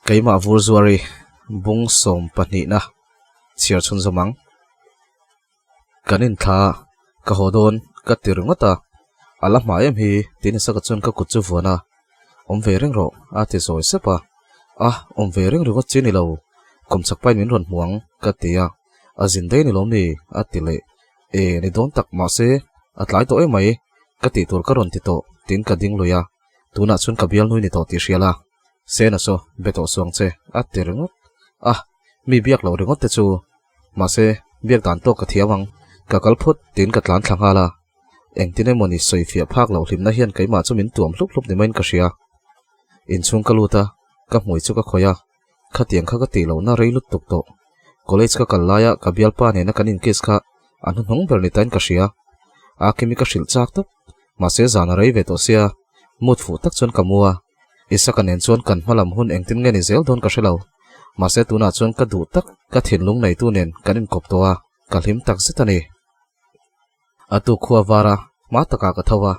Keimah Vurzuari bung sawm pahnihna chhiar chhunzawm ang. Kan inthla ka haw dawn ka ti ringawt a, a la hma em hi tih nasa ka chuan ka kut chu vuan a, awm ve reng rawh a ti zawi sep a, a awm ve reng ringawt chi ni lo, kawmchak pain min rawn hmu ang ka ti a, a zin daih ni lawm ni a ti leh, e ni dawn tak mahse a tlai tawh em mai ka tih tur ka rawn ti tawh tiin ka ding lui a, tunah chuan ka bial nui ni tawh tih hria la, Sena saw be tawh suang che a ti ringawt a, mi biak loh ringawt te chu Mahse, biak dan tawk ka thiam ang, ka kal phawt tiin ka tlan thla nghal a. Engtin emawni sawi fiah phak loh hlimna hian keimah chu min tuam hlup hlup ni maiin ka hria. Inchhung ka lut a, ka hmui chu ka khawih a, khatiang kha ka tih lohna rei lut tuk tawh. College ka kal laia ka bialpa nena kan inkiss kha a hnuhnawng ber ni tain ka hria. A Kimi ka hrilh chak tawp, mahse zan a rei ve tawh sia, mut fuh tak chuan ka mu a. Isaka nen chuan kan hmalam hun engtin nge ni zel dawn ka hre lo. Mahse tunah chuan ka duh tak ka thinlung neitu nen kan inkawp tawh a, ka hlim tak zet a ni. A tuk khua var a, hma takah ka tho a,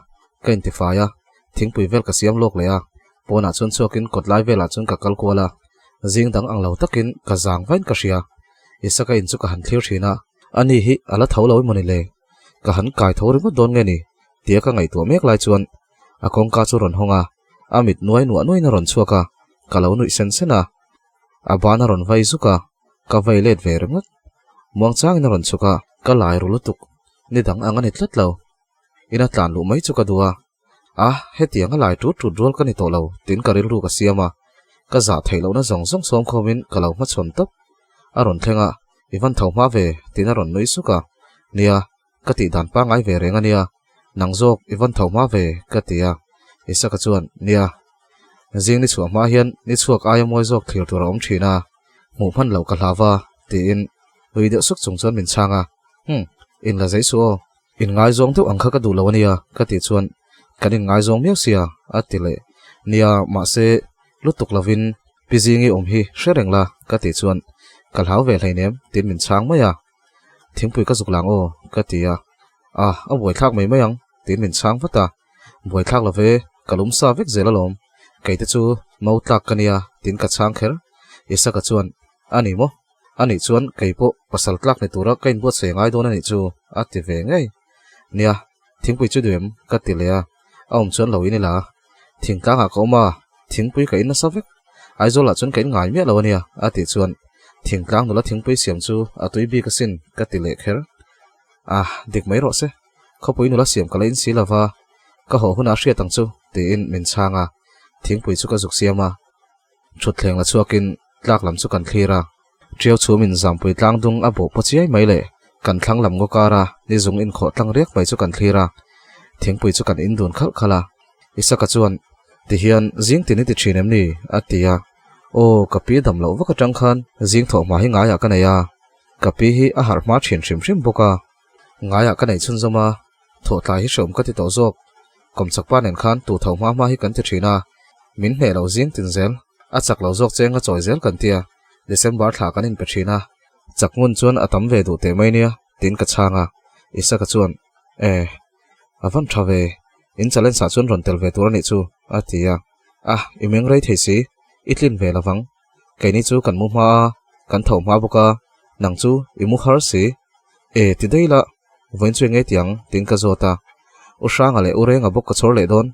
ka intifai a, thingpui vel ka siam lawk leh a, pawnah chuan chhuakin kawt lai velah chuan ka kal kual a, zing dang ang lo takin ka zang vain ka hria. Isaka in chu ka han thlir thin a, ani hi a la tho lo emaw ni le? Ka han kai tho ringawt dawn nge ni? Tia ka ngaihtuah mek lai chuan A kawngka chu rawn hawng a, a mit nuai nuah nuaiin a rawn chhuak a, ka lo nuih sen sen a. A ban a rawn vai zuk a, ka vai let ve ringawt. Muangchangin a rawn chhuk a, ka lai ru lutuk, ni dang ang a ni tlat lo. Ina tlan luh mai chu ka duh a, a hetiang a lai tut tut rual ka ni tawh lo tiin ka rilru ka siam a, ka zah theih lohna zawng zawng sawm khawmin ka lo hmachhawn tawp. A rawn thleng a, i van tho hma ve tiin a rawn nui suk a, nia, Ka tih dan pangngai ve reng a nia, nang zawk i van tho hma ve ka ti a. Isaka chuan, Nia, zing ni chhuah hma hian ni chhuak aia mawi zawk thlir tur a awm thin a, hmuh hman loh ka hlau va tiin nui deuh suk chung chuan min chhang a. Hum, in la zei suh aw, in ngaizawng deuh ang kha ka duh lo a nia ka tih chuan, Kan in ngaizawng miau sia a ti leh. Nia, mahse lutuk lovin pi zingi awm hi hre reng la ka tih chuan, Ka hlau ve hleinem tiin min chhang mai a. Thingpui ka zuk lang aw, ka ti a. A, a buaithlak mai mai ang, tiin min chhang vat a. Buaithlak lo ve, ka lum sa vek zel alawm. Kei te chu mau tlak ka nia, tiin ka chhang kher. Isaka chuan, A ni maw? A nih chuan kei pawh pasal tlak ni tura ka inbuatsaih ngai dawn a nih chu, a ti ve ngei. Nia, thingpui chu duh em? ka ti leh a. A awm chuan lo in ila. Thingtlangah ka awm a, thingpui ka in nasa vek. Aizawlah chuan ka in ngai miah lo a nia, a tih chuan thingtlang nula thingpui siam chu a tui bik asin ka ti leh kher. A, dik mai rawh se. Khawpui nula siam ka la in si lova, ka haw hunah a hriat ang chu, tiin min chhang a. Thingpui chu ka zuk siam a. Thutthleng la chhuakin tlak lam chu kan thlir a. Ṭiau chhumin zampui tlang dung a bawh paw chiai mai leh kan thlang lam ngaw kara ni zung inkhawh tlang riak mai chu kan thlir a, thingpui chu kan in dun khalh khalh a. Isaka chuan, Tihian zing tin i ti ṭhin em ni? a ti a. Aw, ka pi dam loh vak aṭang khan zing thawh hma hi ngaiah ka nei a, ka pi hi a harh hma ṭhin hrim hrim bawk a. Ngaiah ka neih chhunzawm a, thawh tlai hi hreawm ka ti tawh zawk. Kawmchak pa nen khan tu tho hma hma hi kan ti ṭhin a, min hneh lo zing tin zel, a chak lo zawk cheng a chawi zel kan tia, December thla kan inpe ṭhin a, chak ngun chuan a tam ve duh teh mai nia, tiin ka chhang a, Isaka chuan, E, a van ṭha ve, in challenge ah chuan rawn tel ve tur a nih chu, a ti a, A, i meng rei thei si, i tlin ve lovang, keini chu kan mu hma a, kan tho hma bawk a, nang chu i mu har si, E, ti daih la, vawiin chu eng nge ti ang? tiin ka zawt a. U Hranga leh U Renga bawk ka chhawr leh dawn.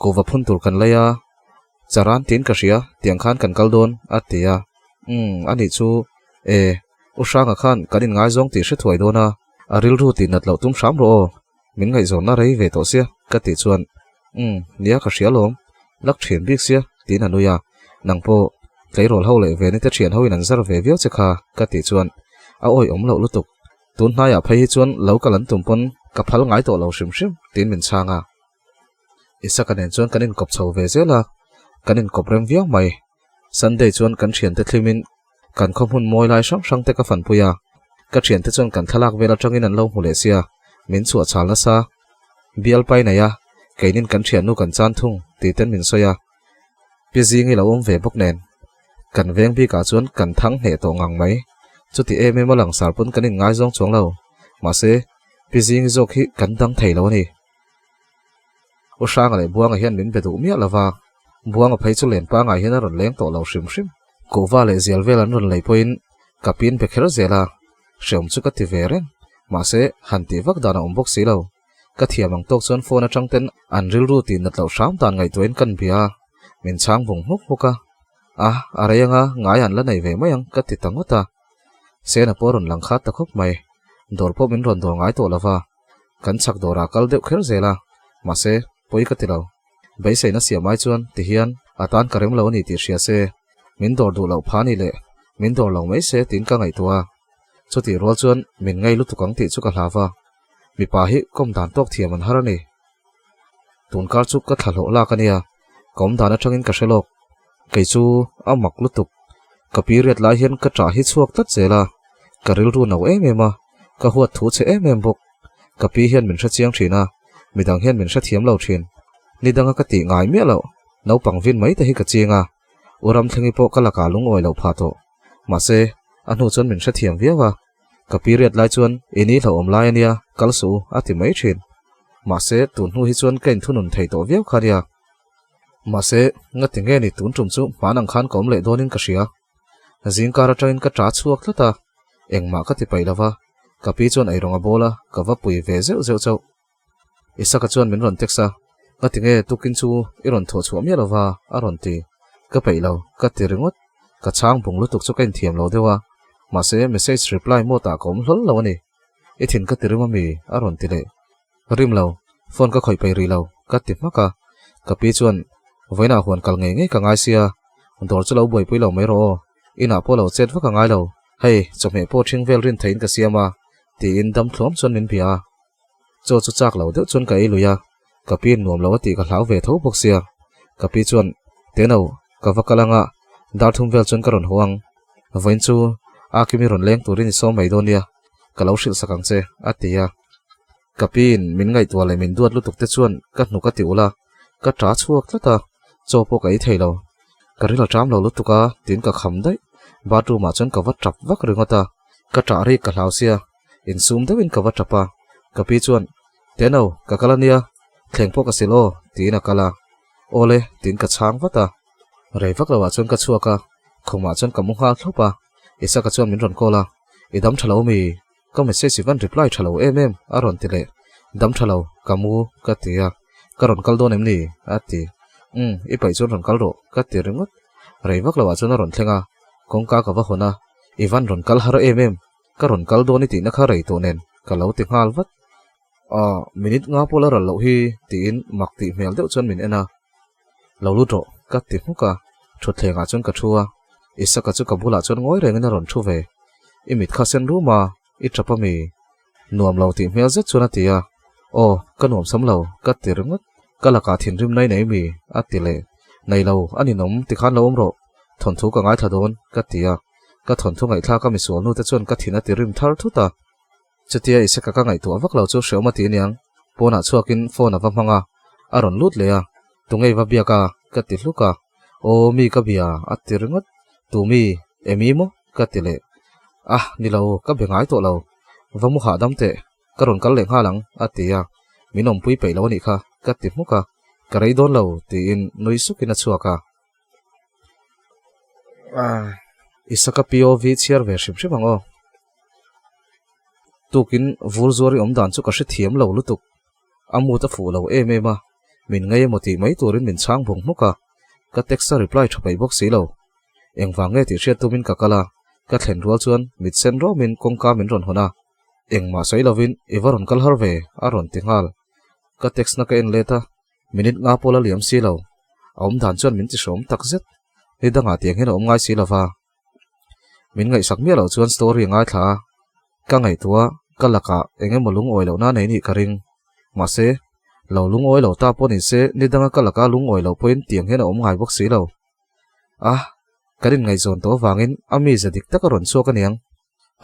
Kuhva phun tur kan lei a, Charan tiin ka hria, tiang khan kan kal dawn, a ti a. Umm, a nih chu, e, U Hranga khan kan inngaizawng tih hre thuai dawn a, a rilru tih nat loh tum hram rawh aw, min ngaihzawnna rei ve tawh sia, ka tih chuan, Umm, nia ka hria alawm, lak thian bik sia, tiin a nui a. Nang pawh, tleirawl ho leh veni te thian hoin an zar ve viau che kha, ka tih chuan, a awih awm loh lutuk. Tun hnaiah phei hi chuan lo kal an tum pawn ka phal ngai tawh lo hrim hrim, tiin min chhang a. Isaka nen chuan kan inkawp chho ve zel a, kan inkawp rem viau mai. Sunday chuan kan thiante thlimin kan khaw hmun mawi lai hrang hrang te ka fanpui a. Ka thiante chuan kan thlalak vel atangin an lo hmu leh sia, min chhuah chhal nasa. Bial pai nei a, keinin kan thiannu kan chan thung tih ten min sawi a. Pi Zingi lo awm ve bawk nen. Kan veng bikah chuan kan thang hneh tawh ngang mai. Chuti em em a langsar pawn kan inngaizawng chuang lo. Mahse, Pi Zingi zawk hi kan dang thei lo a ni. U Hranga leh Buanga hian min be duh miah lo va, Buanga phei chu len pangai hian a rawn leng tawh lo hrim hrim. Kuhva leh zial vel an rawn lei pawhin ka pin be kher zel a, hreawm chu ka ti ve reng. Mahse, han tih vak dan a awm bawk si lo. Ka thiam ang tawk chuan phone atang ten an rilru tih nat loh hram dan ngaihtuahin kan bia a, min chhang vung hmuk hmuk a. A, a rei anga ngai an la nei ve mai ang ka ti ta ngawt a. Sena pawh a rawn lang khat ta khawp mai. Dawr pawh min rawn dawr ngai tawh lo va. Kan chhak dawrah kal deuh kher zel a, mahse, pawi ka ti lo. Beiseina siam ai chuan tihian a tan ka rem lo a ni tih hria se, min dawr duh loh pha ni leh min dawr lo mai se tiin ka ngaihtuah a. Chutih rual chuan min ngei lutuk ang tih chu ka hlau va, mipa hi kawm dan tawk thiam an har a ni. Tunkar chu ka thla hlawh lak a nia, ka awm dan atangin ka hre lawk. Kei chu a mak lutuk. Ka period lai hian ka ṭah hi chhuak tlat zel a, ka rilru no em em a, ka huat thu che em em bawk. Ka pi hian min hrechiang ṭhin a, midang hian min hrethiam lo ṭhin. Ni danga ka tih ngai miah loh, naupang vin mai te hi ka ching a, u Ramthlengi pawh ka lakah lungawi loh phah tawh. Mahse, a hnu chuan min hrethiam viau a, ka period lai chuan i ni hlauhawm lai a nia, kal suh u a ti mai ṭhin. Mahse, tun hnu hi chuan ka inthunun thei tawh viau kha nia. Mahse, ngati nge ni tun tum chu hman ang khan ka awm leh dawnin ka hria. Zingkar atangin ka ṭa chhuak tlat a, engmah ka ti paih lo va, ka pi chuan eirawng a bawl a, ka va pui ve zeuh zeuh chauh. Isaka chuan min rawn text a, ngati nge tukin chu i rawn thawh chhuah miah lo va a rawn ti. Ka peih lo, ka ti ringawt. Ka chhang bung lutuk chu ka inthiam lo deuh a, mahse message reply mode ah ka awm hlawl lo a ni. I thin ka ti rim a mi? a rawn ti leh. Rim lo, phone ka khawih peih rih lo, ka ti hmak a. Ka pi chuan, Vawiinah huan kal ngei ngei ka ngai sia, dawr chu lo buaipui lo mai rawh aw, inah pawh lo chet vak a ngai lo, hei, chawhmeh pawh ṭhing vel rin theihin ka siam a, tiin dam thluam chuan min bia a. Chaw chu chak lo deuh chuan ka ei lui a, ka piin nuam lo a tih ka hlau ve tho bawk sia. Ka pi chuan, Teno, ka va kal anga, dar thum vel chuan ka rawn haw ang. Vawiin chu Akimi rawn leng turin i sawm mai dawn nia, ka lo hrilh sak ang che, a ti a. Ka piin min ngaihtuah leh min duat lutuk te chuan ka hnuk a ti ulh a, ka ṭa chhuak tlat a, chaw pawh ka ei thei lo. Ka ril a ṭam lo lutuk a, tiin ka kham daih. Bathroom ah chuan ka va ṭap vak ringawt a, ka ṭah rik ka hlau sia, insum deuhin ka va ṭap a. Ka pi chuan, Teno, ka kal a nia, thleng pawh ka sil aw, tiin a kal a. Awle, tiin ka chhang vat a. Rei vak loah chuan ka chhuak a, khumah chuan ka mu nghal thlawp a. Isaka chuan min rawn call a, I dam ṭha lo mi? Ka message i van reply tha lo em em a rawn ti leh. Dam tha lo, ka mu ka ti a. Ka rawn kal dawn em ni? a ti. Umm, i paih chuan rawn kal rawh ka ti ringawt. Rei vak loah chuan a rawn thleng a, kawngka ka va hawn a, I van rawn kal har em em, ka rawn kal dawn i tihna kha rei tawh nen ka lo ti nghal vat. Aw, minute nga pawh la ral loh hi tiin mak tih hmel deuh chuan min en a. Lo lut rawh, ka ti hmuk a, thutthlengah chuan ka thu a, Isaka chu ka bulah chuan ngawi rengin a rawn thu ve. I mit kha sen rum a, i tap a mi? Nuam lo tih hmel zet chuan a ti a, Aw, ka nuam sam lo, ka ti ringawt. Ka lakah thinrim nai nei mi? a ti leh. Nei lo, a ninawm, tikhan lo awm rawh, thawnthu ka ngaithla dawn, ka ti a. Ka thawnthu ngaihthlak a misual nu te chuan ka thin a ti rim thar thut a. Chutia Isaka ka ngaihtuah vak lo chu hreawm a ti aniang, pawnah chhuakin phone a va hmang a, a rawn lut leh a, Tungei va biak a? ka ti hluk a, Aw mi ka bia a ti ringawt, Tu mi? Emi maw? ka ti leh. Ah ni lo, ka be ngai tawh lo, va mu hahdam teh, ka rawn kal leh nghal ang a ti a, min awmpui peih lo a nih kha ka ti hmuk a, Ka rei dawn lo tiin nui sukin a chhuak a. Isaka POV chhiar ve hrim hrim ang aw. Tukin vur zuar i awm dan chu ka hrethiam lo lutuk. A mood a fuh lo em em a, min ngei emaw tih mai turin min chhang bawng hmuk a, ka text a reply tha peih bawk si lo. Engvang nge tih hriat tumin ka kal a, ka thlen rual chuan mit sen rawmin kawngka min rawn hawn a. Engmah sawi lovin i va rawn kal har ve a rawn ti nghal. Ka text na ka en let a, Minute nga pawh la liam si lo. A awm dan chuan min ti hrawm tak zet. Ni dangah tiang hian a awm ngai si lo va. Min ngaihsak miah loh chuan story a ngaithla a. Ka ngaihtuah ka lakah eng emaw lungawi lohna nei nih ka ring. Mahse, lo lungawi lo ta pawh ni se ni danga ka laka lungawi loh pawhin tiang hian a awm ngai bawk si lo. A, kan inngaihzawn tawh avangin a mize dik tak a rawn chhuak aniang.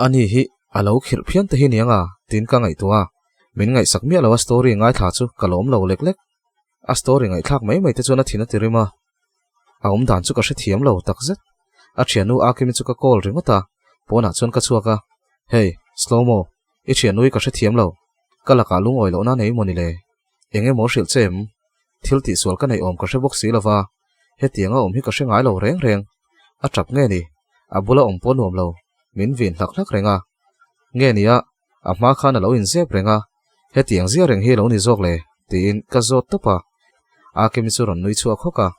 Ani hi A lo khirh phian te hi niang a, tiin ka ngaihtuah a. Min ngaihsak miah lo a story ngaithla chu ka lawm lo lek lek. A story ngaihthlak mai mai te chuan a thin a ti rim a. A awm dan chu ka hrethiam lo tak zet. A thiannu Akimi chu ka call ringawt a, pawnah chuan ka chhuak a. Hey, Slow-mo, i thiannu hi ka hrethiam lo. Ka lakah lungawi lohna nei maw ni le? Eng emaw hrilh che em? Thil tihsual ka neih awm ka hre bawk si lova, hetianga awm hi ka hre ngai lo reng reng. A tap nge ni? A bula awm pawh nuam lo, min vin hlak hlak reng a. Nge nia, a hma khan a lo inzep reng a, hetiang zia reng hi a lo ni zawk le? tiin ka zawt tawp a. Akimi chu rawn nui chhuak hawk a.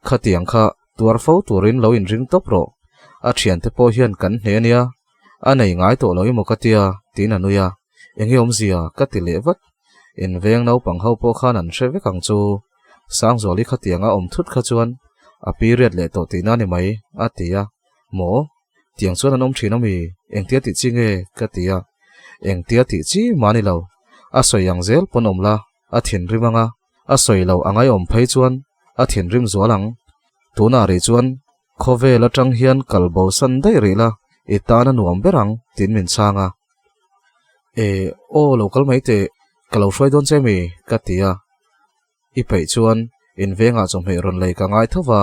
Khatiang kha tuar fo turin lo inring tawp rawh, a thiante pawh hian kan hne ania, a nei ngai tawh lo emaw ka tia, tiin a nui a, enge awmzia ka ti leh vat. Inveng naupang ho pawh khan an hre vek ang chu, Sangzuali khatiang a awm thut kha chuan a period leh tawh tihna a ni mai, a ti a, Maw? Tiang chuan an awm thin ami? Engtia tih chi nge? ka ti a, Engtia tih chi mah ni lo, a sawi ang zel pawn awm la, a thinrim ang a, A sawi loh a ngaihawm phei chuan a thinrim zual ang. Tunah rih chuan khawvel atang hian kal bo san daih rih la, i tan a nuam ber ang tiin min chhang a. E, aw lo kal mai teh, ka lo hruai dawn che mi? ka ti a. I peih chuan invengah chawhmeh rawn lei ka ngai tho va,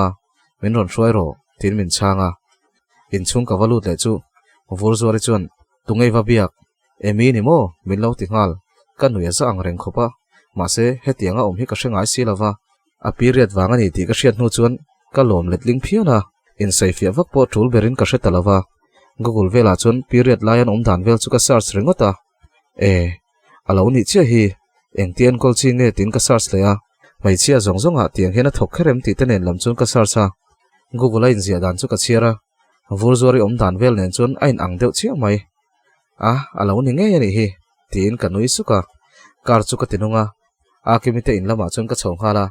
min rawn hruai rawh tiin min chhang a. Inchhung ka va lut leh chu Vurzuari chuan tungei va biak Emi ni maw? Min lo ti nghal. Ka nui a za ang reng khawp a. Mahse, hetianga awm hi ka hre ngai si lo va. A period vang a ni tih ka hriat hnu chuan ka lawm letling phian a. Insawifiah vak pawh tul berin ka hre ta lo va. Google velah chuan period lai an awm dan vel chu ka search ringawt a. E, a lo nih chiah hi. Engtia enkawl chi nge tiin ka search leh a. Hmeichhia zawng zawngah tiang hian a thawk kher em tih te nen lam chuan ka search a. Google a inziah dan chu ka chhiar a. Vurzuari awm dan vel nen chuan a inang deuh chiah mai. A, a lo ni ngei a nih hi, tiin ka nui suk a. Car chu ka ti nung a, Akimi te in lamah chuan ka chho nghal a.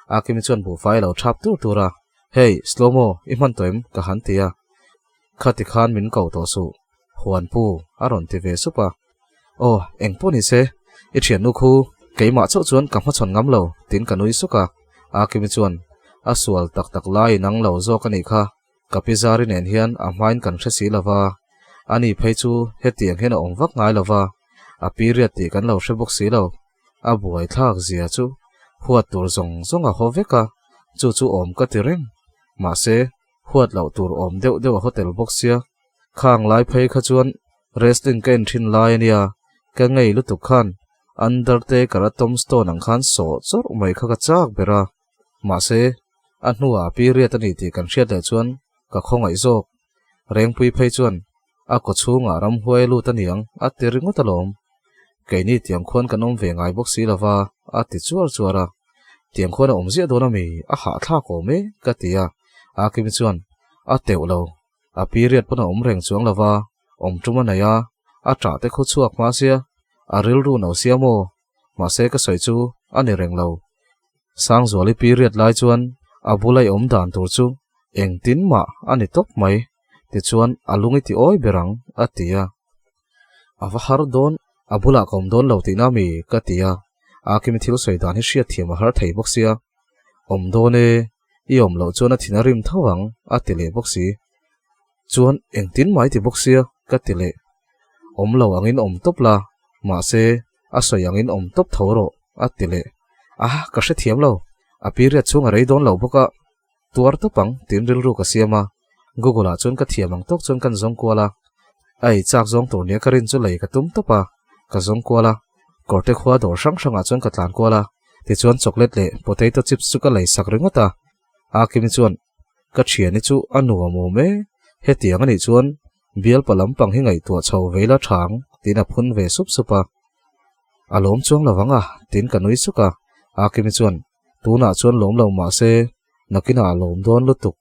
Akimi chuan buhfai a lo thap tur tur a, Hey, Slow-mo, i hman tawh em? ka han ti a. Khati khan min ko tawh suh, Huanpu, a rawn ti ve sup a. Aw, eng pawh ni se, i thiannu khu keimah chauh chuan ka hmachhawn ngam lo, tiin ka nui suk a. Akimi chuan, A sual tak tak lai inang lo zawk a nih kha, Ka pi Zari nen hian a hmain kan hre si lo va, ani phei chu hetiang hian a awm vak ngai lo va, a period tih kan lo hre bawk si lo. A buaithlak zia chu huat tur zawng zawng a haw vek a, chu chu awm ka ti reng. Mahse, huat loh tur awm deuh deuh a haw tel bawk sia. Khang lai phei kha chuan wrestling ka inthin lai a nia, ka ngei lutuk khan Undertaker-a tombstone ang khan sawh chawrh mai kha ka chak ber a. Mahse, a hnuah period a ni tih kan hriat leh chuan ka khawngaih zawk. Rengpui phei chuan a kaw chhungah ramhuai a lut a niang a ti ringawt alawm. Keini tiang khuan kan awm ve ngai bawk si lova a ti chuar chuar a. Tiang khuan a awm ziah dawn ami? A hahthlak awm e ka ti a. Akimi chuan a teuh lo. A period pawn a awm reng chuang lova awm tum a nei a, a ṭah te khaw chhuak hma sia a rilru no sia maw? Mahse ka sawi chu a ni reng lo. Sangzuali period lai chuan a bula i awm dan tur chu engtin mah a ni tawp mai, tichuan a lung i ti awi ber ang, a ti a. A va har dawn, a bulah ka awm dawn lo tihna mi? ka ti a. Akimi thil sawi dan hi hriatthiam a har thei bawk sia. Awm dawn e, i awm loh chuan a thin a rim tho ang, a ti leh bawk si. Chuan engtin mai ti bawk sia, ka ti leh. Awm lo angin awm tawp la, mahse a sawi angin awm tawp tho rawh, a ti leh. A, ka hrethiam lo. A period chhung a rei dawn lo bawk a, tuar tawp ang tiin rilru ka siam a. Google ah chuan ka thiam ang tawk chuan kan zawng kual a. A ei chak zawng tur nia ka rin chu lei ka tum tawp a, ka zawng kual a. Kawrte khua dawr hrang hrangah chuan ka tlan kual a, tichuan chocolate leh potato chips chu ka lei sak ringawt a. Akimi chuan, Ka thiani chu a nuam awm e, hetiang anih chuan bialpa lampang hi ngaihtuah chho vei la thang tiin a phun ve sup sup a. A lawm chuang lo vang a, tiin ka nui suk a. Akimi chuan, Tunah chuan lawm lo mah se, nakinah a lawm dawn lutuk.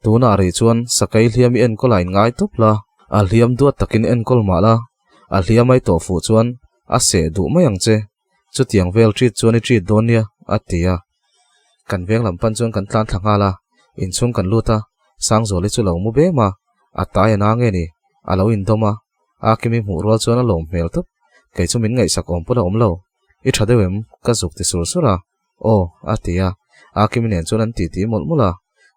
Tunah rih chuan sakei hliam i enkawl a inngai tawp la, a hliam duat takin enkawl mah la, a hliam ai tawh fuh chuan a seh duh mai ang che. Chutiang vel treat chuan i treat dawn nia, a ti a. Kan veng lam pan chuan kan tlan thla nghal a, inchhung kan lut a, Sangzuali chu lo mu bem a, a tai a na nge ni, a lo indawm a, Akimi hmuh rual chuan a lawm hmel tawp, kei chu min ngaihsak awm pawn a awm lo, i tha deuh em? ka zuk ti sur sur a, aw, a ti a, Akimi nen chuan an titi mawlh mawlh a,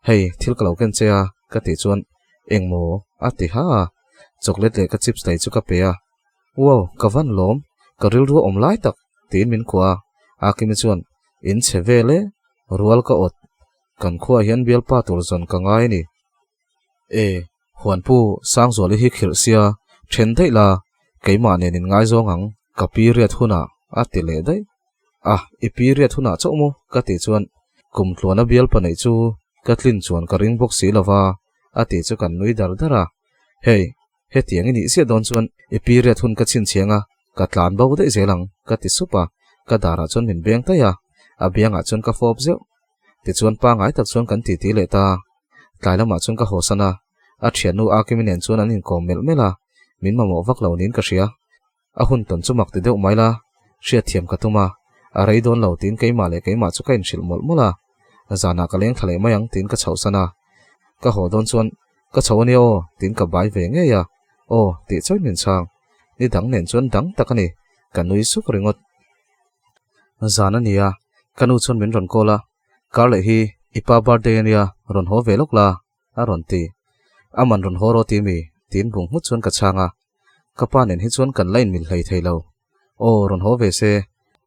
hei, thil ka lo ken che a, ka tih chuan, engmaw? a ti ha a, chocolate leh ka chips lei chu ka pe a. Wow, ka van lawm, ka rilru a awm lai tak, tiin min kuah a. Akimi chuan, In chhe vel e, rual ka awt, kan khuaah hian bialpa tur zawn ka ngai a ni. E, huanpu Sangzuali hi khirh sia, then daih la, keimah nen in ngaizawng ang, ka period hunah, a ti leh daih. A, i period hunah chauh maw? ka tih chuan kum tluana bialpa neih chu ka tlin chuan ka ring bawk si lova, a tih chu kan nui dar dar a. Hei, hetiang i nih ziah dawn chuan i period hun ka chhinchhiang a, ka tlan bo daih zel ang, ka ti sup a, ka darah chuan min beng taih a, a biangah chuan ka fawp zeuh. Tichuan pangai tak chuan kan titi leh ta. Tlai lamah chuan ka hawsan a, a thiannu Akimi nen chuan an inkawm melh melh a, min mamawh vak lo niin ka hria. A hun tawn chu mak ti deuh mai la, hriatthiam ka tum a, a rei dawn lo tiin keimah leh keimah chu ka inhrilh mawlh mawlh a. Zanah ka leng thla leh mai ang tiin ka chhohsan a. Ka haw dawn chuan ka chho ania aw tiin ka bai ve ngei a, aw tih chawi min chhang. Ni dang nen chuan dang tak a ni, ka nui suk ringawt. Zan a nia, ka nu chuan min rawn call a, Karleh hi i pa birthday a nia, rawn haw ve lawk la, a rawn ti. Aman rawn haw rawh ti mi? tiin bung nghut chuan ka chhang a. Ka pa nen hi chuan kan la inmil hlei thei lo. Aw, rawn haw ve se,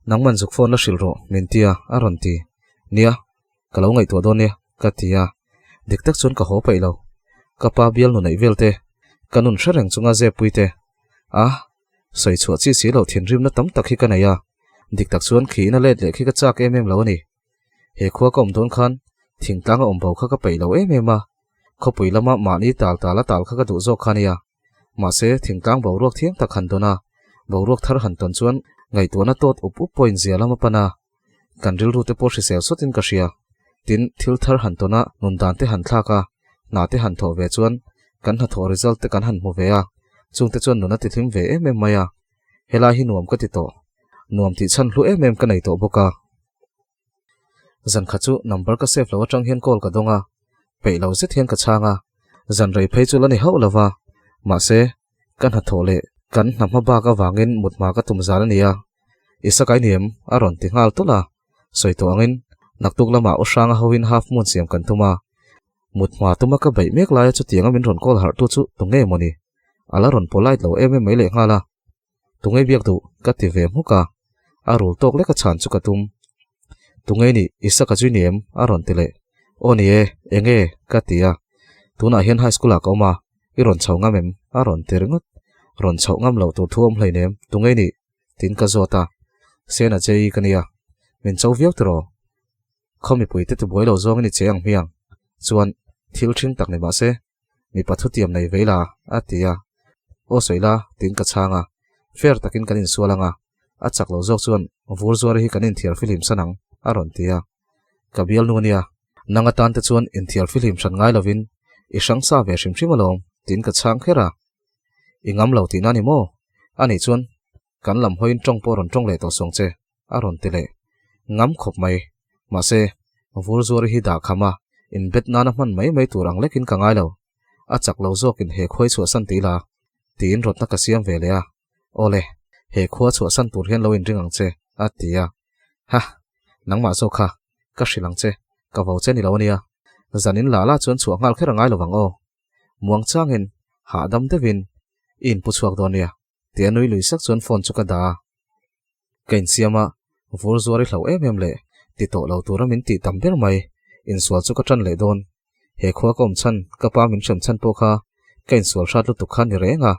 nangman zuk phone la hrilh rawh, min tia, a rawn ti. Nia, ka lo ngaihtuah dawn nia, ka ti a. Dik tak chuan ka haw paih lo. Ka pa bial nu neih vel te, ka nun hre reng chunga zep pui te. A, Sawi chhuah chi si loh thinrimna tam tak hi ka nei a, dik tak chuan khi ina let leh khi ka chak em em lo a ni. He khua ka awm dawn khan thingtlang a awm bo kha ka peih lo em em a, khawpui lama mahni tal tal a tal kha ka duh zawk kha a nia. Mahse, thingtlang boruak thiang tak han dawn a, boruak thar han tawn chuan ngaihtuahna tawt up up pawhin zia lam a pan a, kan rilru te pawh hrisel sawtin ka hria. Tin, thil thar han tawn a, nun dan te han thlak a, hna te han thawh ve chuan kan hnathawh result te kan han hmu ve a, chungte chuan nun a ti hlim ve em em mai a. Helai hi nuam ka ti tawh. Nuam tih chhan hlu em em ka nei tawh bawk a. Zan khat chu number ka save lo atang hian call ka dawng a, peih lo zet hian ka chhang a, zan rei phei chu la ni hauh lo va, mahse, ka hnathawh leh kan hna hma bak avangin mut hma ka tum zan a ni a, I sakai ni em? a rawn ti nghal tawlh a, sawi tawh angin naktuk lamah u hranga hoin half moon siam kan tum a, mut hma tuma ka beih mek laia chutianga min rawn call harh tu chu tu nge mawni? A la rawn polite lo em em mai leh nghal a, Tunge biak duh? ka ti ve hmuk a, a rul tawk lek a chhan chu ka tum. Tunge nih? I saka chu i ni em? a rawn ti leh. Aw ni e, enge? ka ti a. Tunah hian high school ah ka awm a, i rawn chho ngam em? a rawn ti ringawt. Rawn chhoh ngam loh tur thu awm hleinem, tunge nih? tiin ka zawt a. Sena JE ka nia, min cho viau tiraw? Khaw mipuite tibuai lo zawngin i che ang hmiang. Chuan, thil ṭhing tak ni mahse, mipa thutiam nei vei la, a ti a. Aw sawi la, tiin ka chhang a. Fair takin kan insual ang a, a chak lo zawk chuan vur zuari hi kan inthiar fihlim san ang, a rawn ti a. Ka bialnu a nia, nang atan te chuan inthiar fihlim hran ngai lovin i hrang sa ve hrim hrim alawm, tiin ka chhang kher a. I ngam lo tihna a ni maw? Anih chuan kan lam hawiin tawng pawh rawn tawng leh tawh suang che, a rawn ti leh ngam khawp mai. Mahse, vur zuari hi dah kham a, inbet nana hman mai mai tur ang lekin ka ngai lo. A chak lo zawkin he khuai chhuahsan ti ila, tiin rawtna ka siam ve leh a. Awle, he khua chhuahsan tur hian lo inring ang che, a ti a. Ha! Nangmah zawk kha, ka hrilh ang che, ka vo che ni lo a nia. Zanin lah lah chuan chhuah nghal kher a ngai lo vang aw. Muang changin, hahdam deuhin, i inpu chhuak dawn nia. Tia nui lui sak chuan phone chu ka dah a. Ka insiam a, vur zuar i hloh em em leh ti tawh lo tura min tih tam ber mai, insual chu ka tan leh dawn. He khua ka awm chhan, ka pa min hrem chhan pawh kha ka insual hrat lutuk kha ni reng a.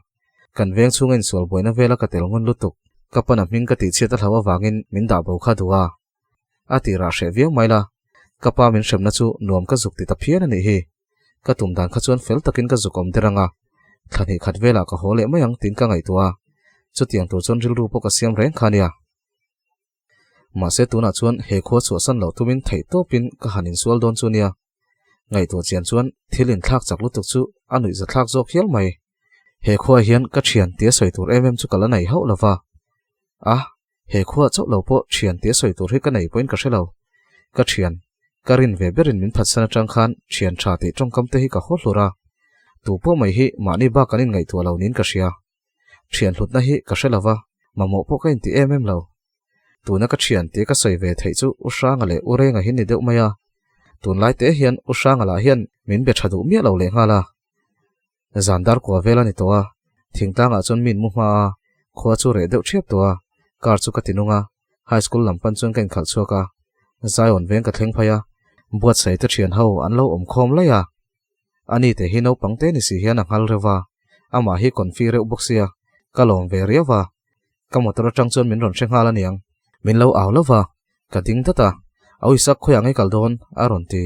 Kan veng chhunga insual buaina vela ka tel ngun lutuk, ka pana hming ka tihchhiat a hloh avangin min dah bo kha duh a. A tirah hreh viau mai la, ka pa min hremna chu nuam ka zuk ti ta phian a nih hi. Ka tum dan kha chuan fel takin ka zuk awm der ang a, thla hnih khat velah ka haw leh mai ang tiin ka ngaihtuah a, chutiang tur chuan rilru pawh ka siam reng kha a nia. Mahse tunah chuan he khua chhuahsan loh tumin theih tawpin ka han insual dawn chu nia. Ngaihtuah chian chuan thil inthlak chak lutuk chu a nuihzathlak zawk hial mai. He khuaah hian ka thian tia sawi tur em em chu ka la nei hauh lova. A, he khuaah chauh lo pawh thian tia sawi tur hi ka nei pawhin ka hre lo. Ka thian, ka rin ve berin min phatsan atang khan thian tha tih tawngkam te hi ka haw hlur a. Tu pawh mai hi mahni bak kan inngaihtuah lo niin ka hria. Thian hlutna hi ka hre lova, mamawh pawh ka inti em em lo. Tuna ka thian tia ka sawi ve theih chu U Hranga leh U Renga hi ni deuh mai a. Tunlai te hian U Hranga lah hian min be tha duh miah lo lehnghal a. Zan dar kua vel a ni tawh a, thingtlangah chuan min mu hma a, Khua chu reh deuh ṭhiap tawh a, car chu ka ti nung a, high school lam pan chuan ka inkhalh chhuak a, Zion veng ka thleng phei a, buatsaih te ṭhian ho an lo awm khawm laih a. Ani te hi naupang te ni si hian a nghal reuh va, amah hi confi reuh bawk sia, ka lawm ve riau va. Ka motor atang chuan min rawn hre nghal aniang. Min lo au lo va, ka ding dat a, A uisak khawiah ngei kal dawn? a rawn ti.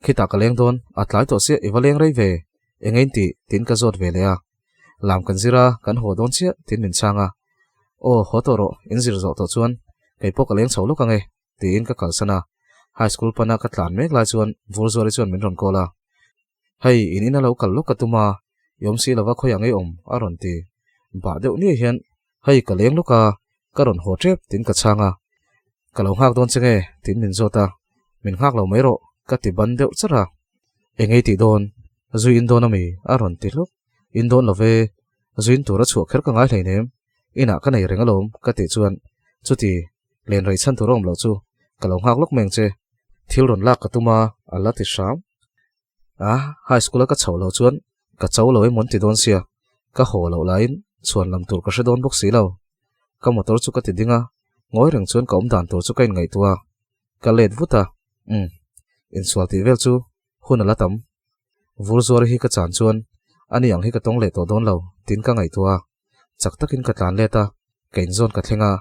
Khitah ka leng dawn, a tlai tawh sia i va leng rei ve, eng ein tih? tiin ka zawt ve leh a. Lam kan zir a, kan haw dawn chiah, tiin min chhang a. Aw, haw tawh rawh, in zir zawh tawh chuan kei pawh ka leng chho lawk ang e, tiin ka kalsan a. High school pana ka tlan mek lai chuan Vurzuali chuan min rawn call a. Hei, in ina lo kal lawk ka tum a, i awm si lova khawiah ngei awm, a rawn ti. Bah deuh niai hian, Hei, ka leng lawk a, ka rawn haw tep, tiin ka chhang a. Ka lo nghak dawn che nge? tiin min zawt a. Min nghak lo mai rawh, ka ti ban deuh char a. Eng ei tih dawn? Zui in dawn ami? a rawn ti hluk. In dawn lo ve, zuin tur a chhuah kher ka ngai hleinem, inah ka nei reng alawm, ka tih chuan, Chuti, Len rei chhan tur a awm loh chu ka lo nghak lawk meng che. Thil rawn lak ka tum a, a la ti hram. A, high school a ka chhoh loh chuan ka cho lo emaw an ti dawn sia, ka haw loh laiin chhuan lam tur ka hre dawn bawk si lo. Ka motor chu ka ti ding a, ngawi reng chuan ka awm dan tur chu ka inngaihtuah a, ka let vut a, umm, insual tih vel chu hun a la tam. Vur zuar hi ka chan chuan ani ang hi ka tawng leh tawh dawn lo tiin ka ngaihtuah a, chak takin ka tlan let a, ka inzawn ka thleng a,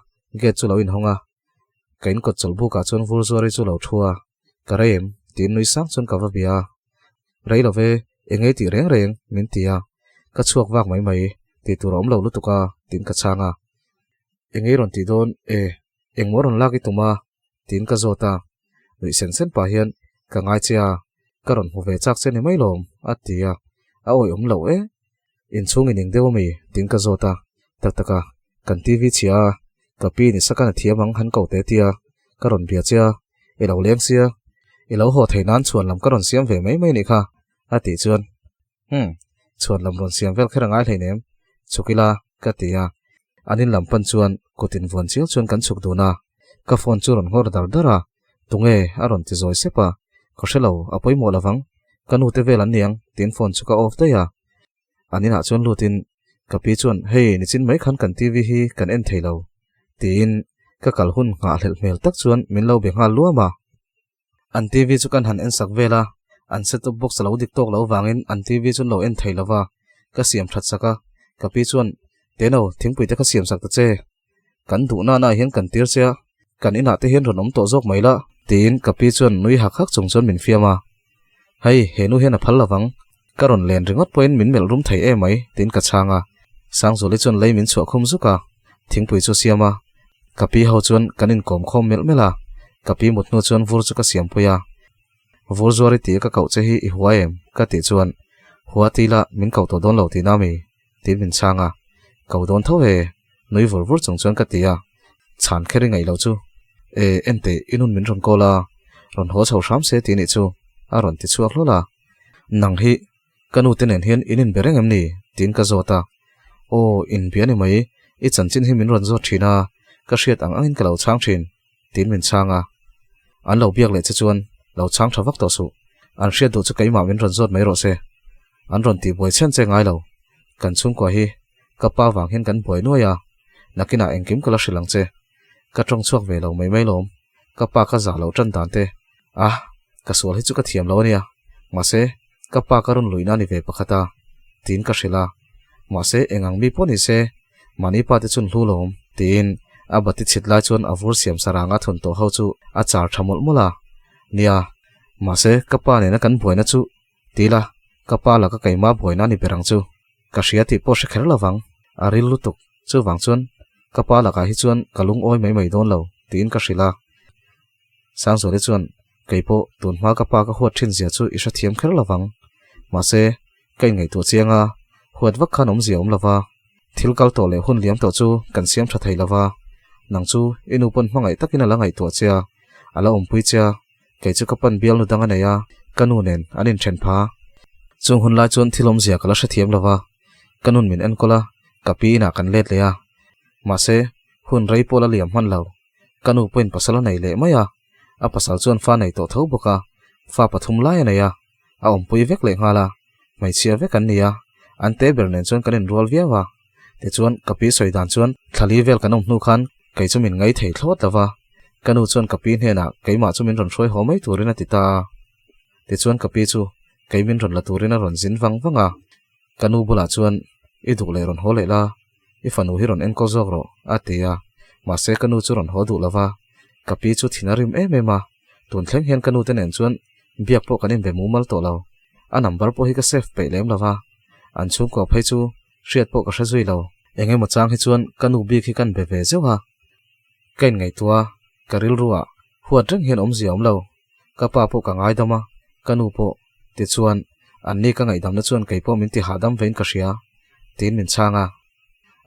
gate chu lo inhawng a, ka inkawt chawlh bukah chuan vur zuari chu lo thu a, ka rei em? tiin nui sang chuan ka va bia a, rei lo ve, eng ei tih reng reng min ti a, ka chhuak vak mai mai, tih tur a awm lo lutuk a tiin ka chhang a, eng ei rawn tih dawn e, engmaw rawn lak i tum a? tiin ka zawt a, nuih sen sen pah hian ka ngai che a, ka rawn hmu ve chak che ni mai lawm a ti a, a awihawm loh e. Inchhung in eng deuh ami? tiin ka zawt a, tak tak a, kan TV chhia a, ka pi ni sakan a thiam ang han ko te tia, ka rawn bia che a, i lo leng sia, i lo haw thei nan chhuan lam ka rawn siam ve mai mai nih kha a tih chuan Umm, chhuan lam rawn siam vel kher a ngai hleinem, chhuk ila ka ti a, an in lam pan chuan kut invuan chial chuan kan chhuk dun a, ka phone chu rawn nghawr dar dar a, tunge a rawn ti zawi sep a, ka hre lo, a pawimawh lovang, ka nu te vel an niang tiin phone chu ka off daih a, an inah chuan lutin ka pi chuan hei nichin mai khan kan TV hi kan en thei lo tiin ka kal hun nghahhlelh hmel tak chuan min lo be nghal luam a. An TV chu kan han en sak vel a, an set top box a lo dik tawk lo vangin an TV chu an lo en thei lo va, ka siam that sak a, ka pi chuan, Teno, thingpui te kha siam sak ta che. Kan duh nana ah hian kan tir che a, kan inah te hian rawn awm tawh zawk mai la, tiin ka pi chuan nui hak hak chung chuan min fiam a. Hei, he nu hian a phal lovang, ka rawn len ringawt pawhin min melh rum thei em mai, tiin ka chhang a. Sangzuli chuan lei min chhuah khum zuk a, thingpui chu siam a. Ka pi ho chuan kan inkawm khawm melh melh a, ka pi mut hnu chuan vur chu ka siampui a. Vur zuar i tih ka koh che hi i hua em? ka tih chuan, Hua ti la, min koh tawh dawn lo tihna mi? tiin min chhang a. Ko dawn tho e, nui vur vur chung chuan ka ti a. Chhan kher i ngaih loh chu. E, enteh, i nun min rawn call a, rawn haw chho hram se tih nih chu, a rawn ti chhuak hlawl a. Nang hi, ka nu te nen hian in inbe reng em ni? tiin ka zawt a. Aw, inbia ni mai, i chanchin hi min rawn zawt thin a, ka hriat ang angin ka lo chhang thin, tiin min chhang a. An lo biak leh che chuan lo chhang tha vak tawh suh, an hriat duh chu keimah min rawn zawt mai rawh se. An rawn tih buai chhen che ngai lo, kan chhungkua hi ka pa vang hian kan buai nuai a, nakinah engkim ka la hrilh ang che. Ka tawng chhuak ve lo mai mai lawm, ka pa ka zah loh tan dan te, ah, ka sual hi chu ka thiam lo a nia, mahse, ka pa ka rawn luihna a ni ve pakhat a, tiin ka hrilh a, mahse, eng ang mi pawh ni se, mahni pa te chun hlu lawm, tiin a bati chhit lai chuan a vur siam saranga thun tawh ho chu a char tha mawlh mawlh a, nia, mahse, ka pa nena kan buaina chu Ti la, ka pa laka keimah buaina a ni ber ang chu. Ka hria tih pawh hre kher lo vang, a ril lutuk. Chuvang chuan ka pa lakah hi chuan ka lungawi mai mai dawn lo, tiin ka hrilh a. Sangzuali chuan, Kei pawh tun hma ka pa ka huat thin zia chu i hrethiam kher lo vang. Mahse, ka inngaihtuah chiang a, huat vak khan awmzia awm lo va. Thil kal tawh leh hun liam tawh chu kan siam tha thei lo va. Nang chu i nu pawn hmangaih takin a la ngaihtuah che a, a la awmpui che a. Kei chu ka pan bialnu dang a nei a, ka nu nen an inthen pha. Chung hun lai chuan thil awmzia ka la hrethiam lo va, ka nun min enkawl a, ka pi inah kan let leh a. Mahse, hun rei pawh la liam hman lo. Ka nu pawhin pasal a nei leh mai a, a pasal chuan fa nei tawh tho bawk a, fa pathum lai a nei a, a awmpui vek leh nghal a, hmeichhia vek an ni a, an te ber nen chuan kan inrual viau a. Tichuan, ka pi sawi dan chuan thlali vel kan awm hnu khan kei chu min ngai thei thlawt lo va, ka nu chuan ka pi hnenah keimah chu min rawn hruai haw mai turin a ti ta a. Tichuan ka pi chu kei min rawn la turin a rawn zin vang vang a, ka nu bulah chuan i duh leh rawn haw leh la, i fanu hi rawn enkawl zawk rawh a ti a, mahse ka nu chu rawn haw duh lo va, ka pi chu thin a rim em em a, tun thleng hian ka nu te nen chuan biak pawh kan inbe mumal tawh lo, a number pawh hi ka save peih lem lo va, an chhungkua phei chu hriat pawh ka hre zui lo. Eng emaw chang hi chuan ka nu bik hi kan be ve zeuh a, ka inngaihtuah a, ka rilru ah huat reng hian awmzia a awm lo, ka pa pawh ka ngaidam a, ka nu pawh tichuan anni ka ngaihdamna chuan kei pawh min ti hahdam vein ka hria, tiin min chhang a.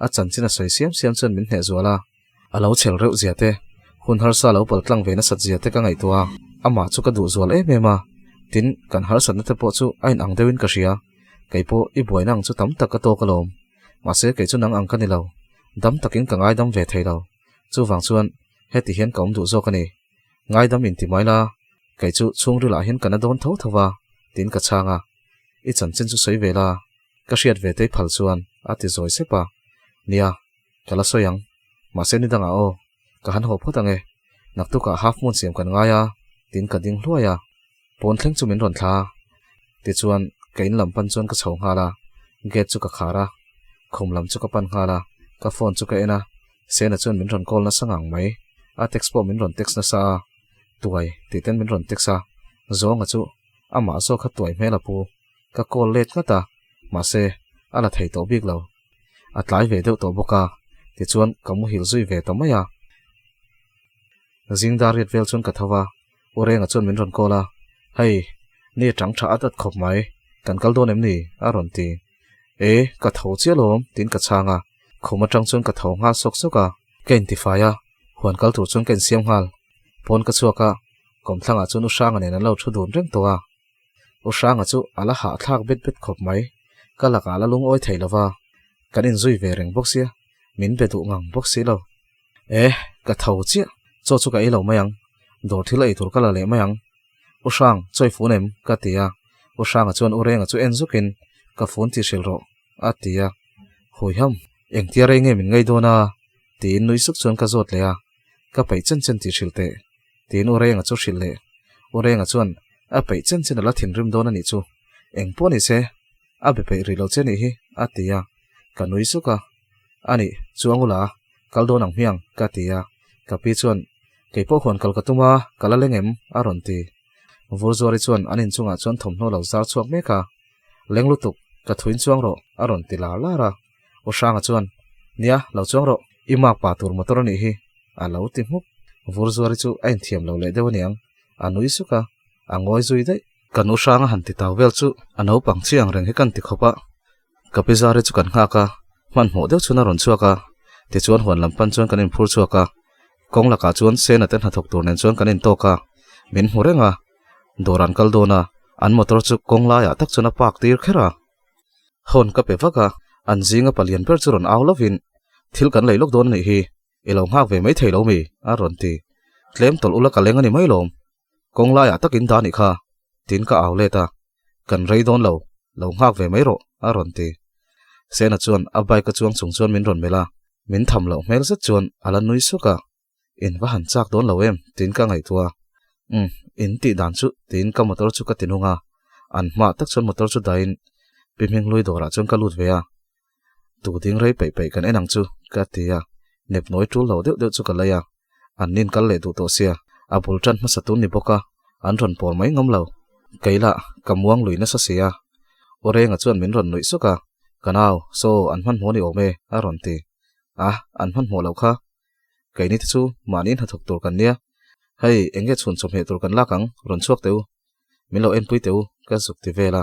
A chanchin a sawi siam siam chuan min hneh zual a, a lo chhel reuh zia te, hun harsa lo pal tlang ve nasat zia te ka ngaihtuah a, amah chu ka duh zual em em a, tin kan harsatna te pawh chu a inang deuhin ka hria, kei pawh i buaina ang chu tam tak ka tawk alawm, mahse kei chu nang ang ka ni lo, dam takin ka ngaidam ve thei lo, chuvang chuan heti hian ka awm duh zawk a ni. Ngaidam inti mai la, kei chu chhungrilah hian ka na dawn tho tho va, tiin ka chhang a. I chanchin chu sawi ve la, ka hriat ve tei phal chuan a ti zawi sep a. Nia, ka la sawi ang. Mahse ni dangah aw, ka han haw phawt ang e. Naktukah half moon siam kan ngai a, tiin ka ding hluai a. Pawn thleng chu min rawn thla a. Tichuan, ka in lam pan chuan ka chho nghal a, gate chu ka khar a. Khum lam chu ka pan nghal a, ka phone chu ka en a, Sena chuan min rawn call nasa ngang mai. A text pawh min rawn text nasa a, Tuai tih ten min rawn text a, Zawnga chu amah zawk kha tuai hmel a pu. Ka call let ngat a, mahse, a la thei tawh bik lo. A tlai ve deuh tawh bawk a, tichuan ka muhil zui ve ta mai a. Zing dar riat vel chuan ka tho va, U Renga chuan min rawn call a, Hei, ni tang tha at at khawp mai, kan kal dawn em ni? a rawn ti. E, ka tho chiah lawm, tiin ka chhang a, khum atang chuan ka tho nghal sawk sawk a, ka intifai a, huan kal tur chuan ka insiam nghal. Pawn ka chhuak a, kawmthlangah chuan U Hranga nen an lo thu dun reng tawh a. U Hranga chu a la hahthlak bet bet khawp mai, ka lakah a la lungawi thei lo va, kan inzui ve reng bawk sia, min be duh ngang bawk si lo. E, ka tho chiah, chaw chu ka ei lo mai ang, dawr thil ei tur ka la leh mai ang. U Hrang, chaw i fun em? ka ti a, U Hranga chuan U Renga chu en zukin, Ka fun tih hrilh rawh, a ti a. Huiham, engtia rei nge min ngei dawn a? tiin nui suk chuan ka zawt leh a, Ka peih chen chen tih hrilh teh, tiin U Renga chu hrilh leh. U Renga chuan, A peih chen chen a la thinrim dawn a nih chu, eng pawh ni se, a be peih rih lo che nih hi, a ti a, ka nui suk a. A nih, chuang ula, kal dawn ang hmiang, ka ti a. Ka pi chuan, Kei pawh huan kal ka tum a, ka la leng em? a rawn ti. Vurzuari chuan an inchungah chuan thawmhnaw lo zar chhuak mek a. Leng lutuk, ka thuin chuang rawh, a rawn ti lar lar a. U Hranga chuan, Nia, lo chuang rawh, i mak pa tur motor a nih hi, a lo ti hmuk. Vurzuari chu a inthiam lo leh deuh aniang, a nui suk a, a ngawi zui daih. Kan U Hranga han ti tau vel chu a naupang chi ang reng hi kan ti khawp a. Ka pi zari chu kan nghak a, hmanhmawh deuh chuan a rawn chhuak a, tichuan huan lam pan chuan kan inphur chhuak a, kawng lakah chuan Sena te hnathawk tur nen chuan kan intawk a, min hmu reng a, dawr an kal dawn a, an motor chu kawng laiah tak chuan a park tir kher a. Hawn ka pe vak a, an zinga palian ber chu rawn au lovin, Thil kan lei lawk dawn a nih hi, i lo nghak ve mai thei lo mi? a rawn ti. Tlem tawlh ula ka leng a ni mai lawm. Kawng laiah takin dah nih kha, tiin ka au let a, Kan rei dawn lo, lo nghak ve mai rawh, a rawn ti. Sena chuan a bike a chuang chung chuan min rawn melh a, min tham loh hmel zet chuan a la nui suk a, In va han chak dawn lo em? tiin ka ngaihtuah a, Umm, in tih dan chu, tiin ka motor chu ka ti nung a, an hmaah tak chuan motor chu dahin Pi Hminghlui dawrah chuan ka lut ve a, Tu ding rei peih peih kan en ang chu, ka ti a, nepnawi tul lo deuh deuh chu ka lei a, an nin kal leh duh tawh sia, a bul tan hmasa tun ni bawk a, an rawn pawl mai ngam lo. Kei lah, ka muang lui nasa si a. U Renga chuan min rawn nuih suk a, Ka nau, saw, an hmanhmawh ni awm e, a rawn ti. A, an hmanhmawh loh kha. Keini te chu mahni hnathawk tur kan nia. Hei, eng nge chhun chawhmeh tur kan lak ang, rawn chhuak teh u. Min lo enpui teh u, ka zuk ti vel a.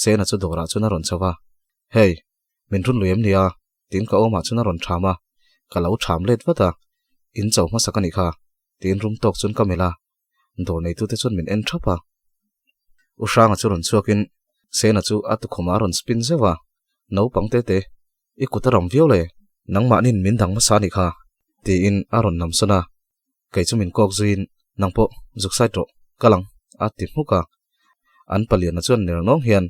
Sena chu dawrah chuan a rawn chho va. Hei, min run lui em nia? Tiin ka awmah chuan a rawn ṭham a, ka lo ṭham let vat a, In cho hmasa ka nih kha, tiin rum tawk chuan ka melh a, dawr neitute chuan min en ṭhap a. U Hranga chu rawn chhuakin Sena chu a tukhumah a rawn spin zeuh a, Naupang tete, i kut a ram viau le, nangmahnin min dang hmasa a nih kha, tiin a rawn namsawn a. Kei chu min kawk zuiin, Nang pawh zuk side rawh, kal ang, a ti hmuk a. An paliana chuan ner nawng hian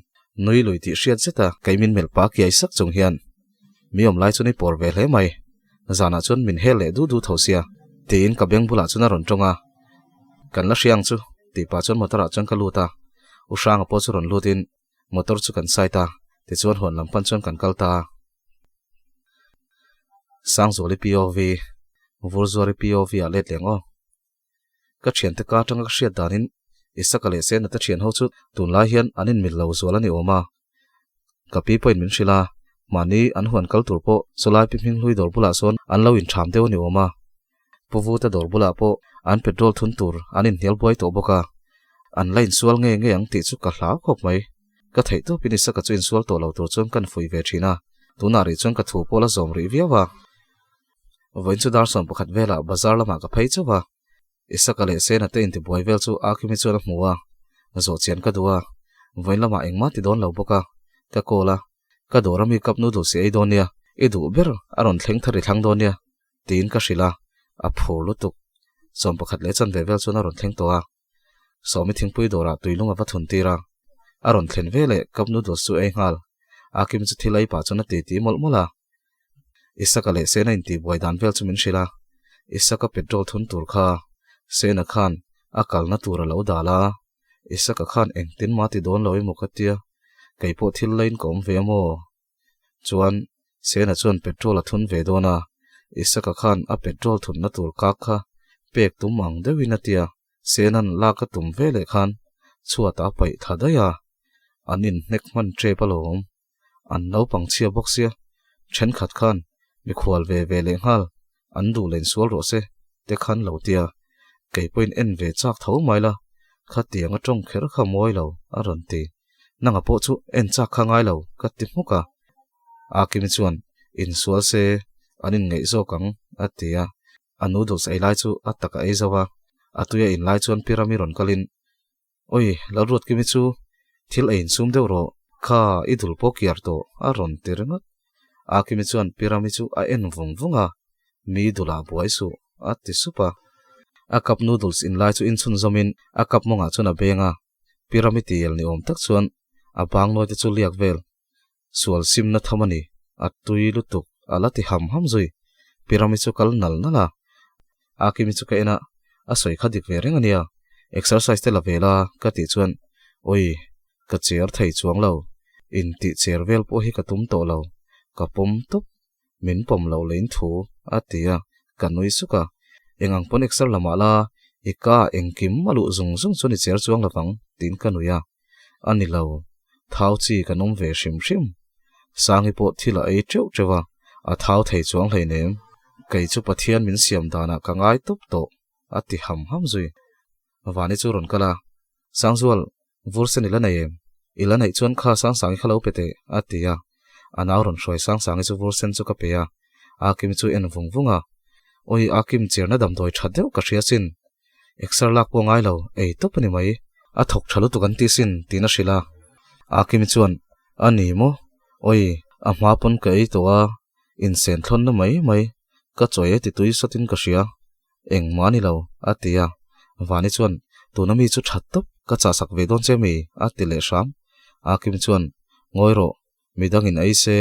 nui lui tih hriat zet a, kei min melh pa kiai sak chung hian, Mi awm lai chuan i pawr ve hle mai. Zanah chuan min hel leh du du tho sia, tiin ka beng bulah chuan a rawn tawng a. Kan la hria ang chu, tih pah chuan motor ah chuan ka lut a. U Hranga pawh chu rawn lutin motor chu kan side a, tichuan huan lam pan chuan kan kal ta a. Sangzuali POV, Vurzuari POV ah let leng aw. Ka thiante ka atanga ka hriat danin Isaka leh Sena te thian ho chu tunlai hian an inmil lo zual a ni awm a. Ka pi pawhin min hrilh a, mahni an huan kal tur pawh chulai pi hming hlui dawr bulah sawn an lo intham deuh a ni awm a. Pu Vuta dawr bulah pawh an petrol thun tur an inhnial buai tawh bawk a, an la insual nge nge ang tih chu ka hlau khawp mai. Ka theih tawpin Isaka chu insual tawh lo tur chuan kan fuih ve thin a, tunah rih chuan ka thu pawh la zawm rih viau a. Vawiin chu dar 11 velah bazar lamah ka phei chauh a, Isaka leh Sena te intibuai vel chu Akimi chuan a hmu a, zawh chian ka duh a, vawiin lamah engmah ti dawn lo bawk a, ka call a, ka dawr ami cup noodles i ei dawn nia, i duh ber a rawn thleng thar i thlang dawn nia, tiin ka hrilh a, a phur lutuk. 11 leh chanve vel chuan a rawn thleng tawh a, Sawmi thingpui dawrah tuilung a va thun tir a, a rawn thlen veleh cup noodles chu ei nghal, Akimi chu thil ei pah chuan a titi mawlh mawlh a. Isaka leh Sena intihbuai dan vel chu min hrilh a, Isaka petrol thun tur kha Sena khan a kalna tur a lo dal a, Isaka khan engtin mah ti dawn lo emaw ka tia, kei pawh thil lain ka awm ve a maw? Chuan Sena chuan petrol a thun ve dawn a, Isaka khan a petrol thunna tur kak kha pek tum ang deuhin a tia, Senan lak a tum ve leh khan chhuat a paih tha daih a, an inhnek hman tep alawm. An naupang chhia bawk sia, thenkhat khan mikhual ve ve leh nghal an duh len sual rawh se te khan lo tia, kei pawhin en ve chak tho mai la, khatiang a tawng kher kha mawi lo a rawn ti. Nanga pawh chu en chak kha ngai lo ka ti hmuk a. Akimi chuan insual se an inngeih zawk ang a ti a, a noodles ei lai chu a taka ei zo a, a tuia in lai chuan Pirami rawn kalin Oi, Lalruatkimi chu thil ei insum deuh rawh, kha i dul pawh kiar tawh a rawn ti ringawt. Akimi chuan Pirami chu a en vung vung a, Mi dulah buai suh a ti sup a. A cup noodles in lai chu inchhun zawmin a cup mawngah chuan a beng a, Pirami tiel ni awm tak chuan a bang nawi te chu liak vel. Sual simna tham a ni, a tui lutuk a la ti ham ham zui. Pirami chu kal nal nal a, Akimi chu ka en a, a sawi kha dik ve reng a nia, exercise te la ve la ka tih chuan Oi, ka cher thei chuang lo, intih cher vel pawh hi ka tum tawh lo, ka pawm tawp, min pawm loh lein thu a ti a, ka nui suk a, eng ang pawn exer la mah la, i ka engkim a luh zung zung chuan i cher chuang lovang tiin ka nui a, a ni lo, thau chi kan awm ve hrim hrim. Sangi pawh thil a ei teuh teuh a, a thau thei chuang hleinem. Kei chu Pathian min siam danah ka ngai tawp tawh, a ti ham ham zui. Vani chu rawn kal a, Sangzual, vur sen i la nei em? I la neih chuan kha Sangsangi kha lo pe teh, a ti a. A nau rawn hruai Sangsangi chu vur sen chu ka pe a. Akim chu en vung vung a, Awi Akim cherna damdawi tha deuh ka hria sin. Exer lak pawh ngai lo, ei tawp a ni mai. A thawk tha lutuk an ti sin, tiin a hrilh a. Akimi chuan, A ni maw? Awi, a hma pawn ka ei tawh a, insen thlawnna mai mai, ka chawi e ti tui sawtin ka hria. Engmah a ni lo, a ti a. Vani chuan, Tuna mi chu that tawp, ka chahsak ve dawn che mi? a ti leh hram. Akimi chuan, Ngawi rawh, midangin ei se,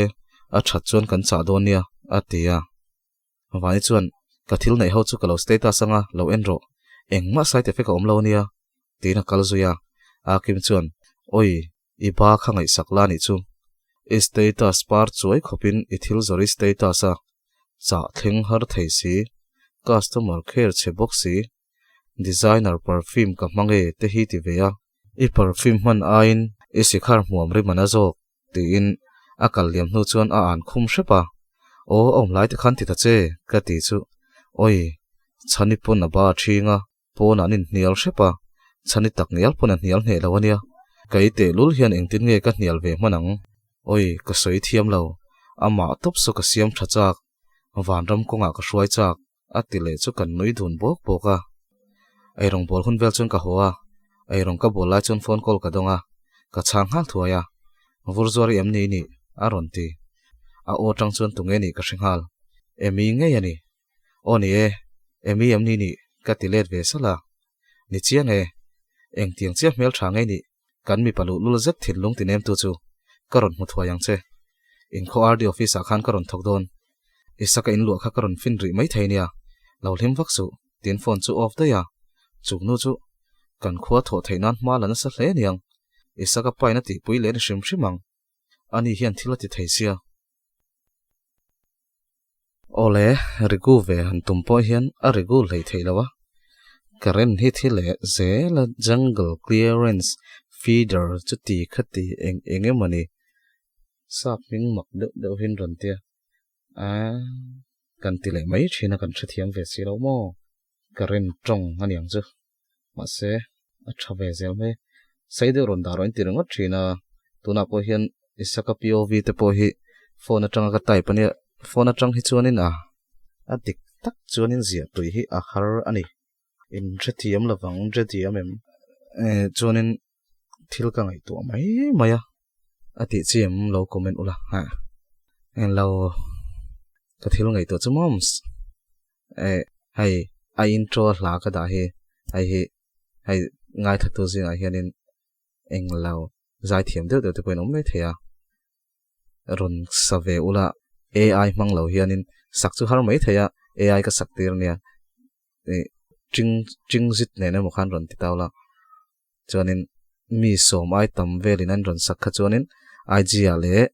a that chuan kan chah dawn nia, a ti a. Vani chuan, Ka thil neih ho chu ka lo status anga, lo en rawh. Engmah side effect a awm lo ania, tiin a kal zui a. Akim chuan, Oi, i ba kha ngaihsak la nih chu. I status par chuai khawpin i thil zawr i status a, chah thleng har thei si, customer care chhe bawk si, designer perfume ka hmang e te hi ti ve a. I perfume hman aiin i sikhar hmuam rim a na zawk. Tiin a kal liam hnu chuan a an khum hrep a, Aw a awm lai te khan ti ta che ka ti chu, Awi, Chhani pawn a ba a ṭhing a, pawnah an inhnial hrep a, Chhani tak ngial pawn a hnial hneh lo a nia, kei tehlul hian engtin nge ka hnial ve hman ang? Awi, ka sawi thiam lo, amah tawp saw ka siam ṭha chak, vanram kawngah ka hruai chak, a ti leh chu kan nui dun bawk bawk a. Eirawng bawl hun vel chuan ka haw a, eirawng ka bawl lai chuan phone call ka dawng a, ka chhang nghal thuai a, Vur zuar i em ni nih? a rawn ti. A aw tang chuan tunge nih ka hre nghal. Emi ngei a ni. Aw ni e, Emi em ni nih? ka ti let ve salh a. Ni chiang e, engtiang chiah hmel tha ngei nih? Kan mipa luhlul zet thinlung ti nemtu chu ka rawn hmu thuai ang che. Inkhaw RD office ah khan ka rawn thawk dawn. Isaka in luah kha ka rawn fin rih mai thei nia, lo hlim vak suh, tiin phone chu off daih a. Chung nu chu kan khua thawh theih nan hma la nasa hle niang. Isaka pain a tihpui leh ni hrim hrim ang. Ani hian thil a ti thei sia. Awle, rigu ve han tum pawh hian a rigu hlei theih lo a. Current hi thi leh zel a jungle clearance feeder chuti khati eng eng emaw ni. Sap hming mak deuh deuh hin rawn tia a kan ti leh mai thin a kan hrethiam ve si lo maw? Current tawng a niang chu. Mahse a tha ve zel mai. Sei deuh rawn dah rawh in ti ringawt thin a. Tunah pawh hian Isaka POV te pawh hi phone atanga ka type a nia. Phone atang hi chuanin a a dik tak chuanin ziah tui hi a har a ni. In hrethiam lovang hrethiam em? Chuanin thil ka ngaihtuah mai mai a, a tih chi em lo comment ula ha englo ka thil ngaihtuah chu moms eh hei a intro hla ka dah hi hei hi hei ngaithla tu zingah hianin englo zaithiam deuh deuh te pawhin awm mai thei a rawn sa ve ula AI hmang lo hianin sak chu har mai thei a AI ka sak tir ania ih ching ching zit nen emaw khan rawn ti tau la chuanin mi sawm ai tam velin an rawn sak kha chuanin IG ah leh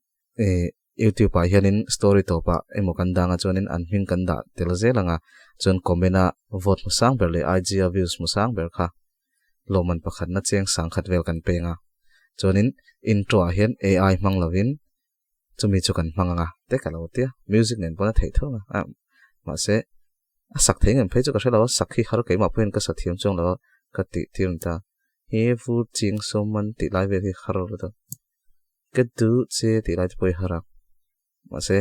ih YouTube ah hianin story tawpah emaw kan dang a chuanin an hming kan dah tel zel ang a chuan comment a vote hmu sang ber leh IG a views hmu sang ber kha lawmman pakhatna cheng sang khat vel kan peng a chuanin intro ah hian AI hmang lovin chumi chu kan hmang ang a te ka lo tia music nen pawn a theih tho ang a mahse a sak thei ngem phei chu ka hre lo a sak hi har keimah pawhin ka sa thiam chuang lo a ka tih tir ta he vur ching sawm an tih lai vel hi har lutuk ka duh che tih lai te pawh hi har a mahse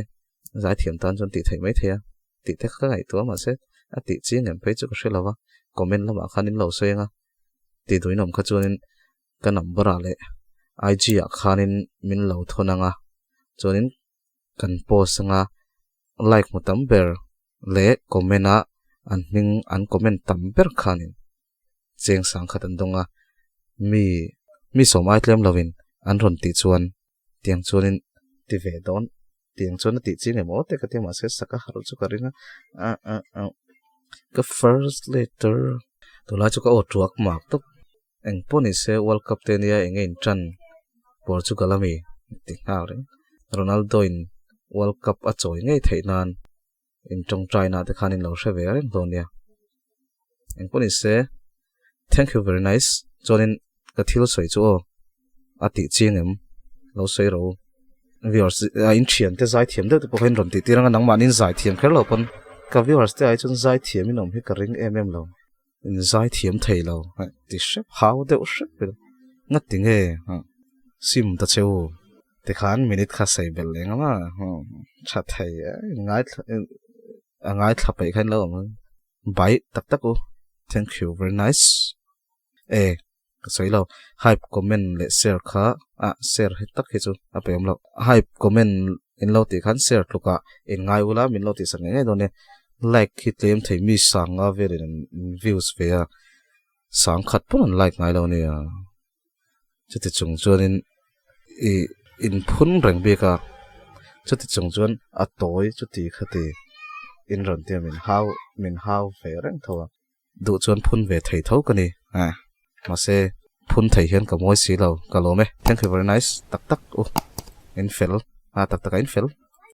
zaithiam tan chuan tih theih mai thei a tih te kha ka ngaihtuah a mahse a tih chiang em phei chu ka hre lo a comment lamah khan in lo sawi ang a tih duhin awm kha chuanin ka number ah leh IG ah khanin min lo thawn ang a chuanin kan post anga like hmu tam ber leh comment a an hming an comment tam ber khanin cheng sang khat an dawng a mi mi sawm ai tlem lovin an rawn tih chuan tiang chuanin ti ve dawn tiang chuan a tih chiang em aw te ka ti a mahse sak a harh chu ka ring a ah ah ah ka first letter tunlai chu ka aw tuak mak tawp. Eng pawh ni se World Cup te nia eng nge in tan Portugal ami ti nghal reng. Ronaldo in World Cup a chawi ngei theih nan in tawngtai na te khan in lo hre ve reng dawn nia. Eng pawh ni se thank you very nice chuanin ka thil sawi chu aw a tih chiang em lo sawi ro viewers a in thian te zai thiam deuh te pawh kha in rawn tih tir anga nangmahni in zai thiam kher lo pawn ka viewers te ai chuan zai thiam in awm hi ka ring em em lo. In zai thiam thei lo ti hrep hau deuh hrep ila ngati nge sim ta che u tikhan minute kha sawi belh leh ngam a tha thei ngai a ngaithla peih kha in lo awm bai tak tak u thank you very nice e ka sawi lo hype comment leh share kha ah share hi tak hi chu a pe awm lo hype comment in lo tih khan share tluk ah in ngai ula min lo tih sak ngei ngei dawn nia like hi tlem thei mi sanga velin an views ve a sang khat pawn an like ngai lo ania chuti chung chuanin ih in phun reng bik a chuti chung chuan a tawi chuti khati in rawn tia min hau min hau ve reng tho a. Duh chuan phun ve thei tho ka ni eh mahse phun thei hian ka mawi si lo ka lawm e thank you very nice tak tak u in fel a tak tak a in fel.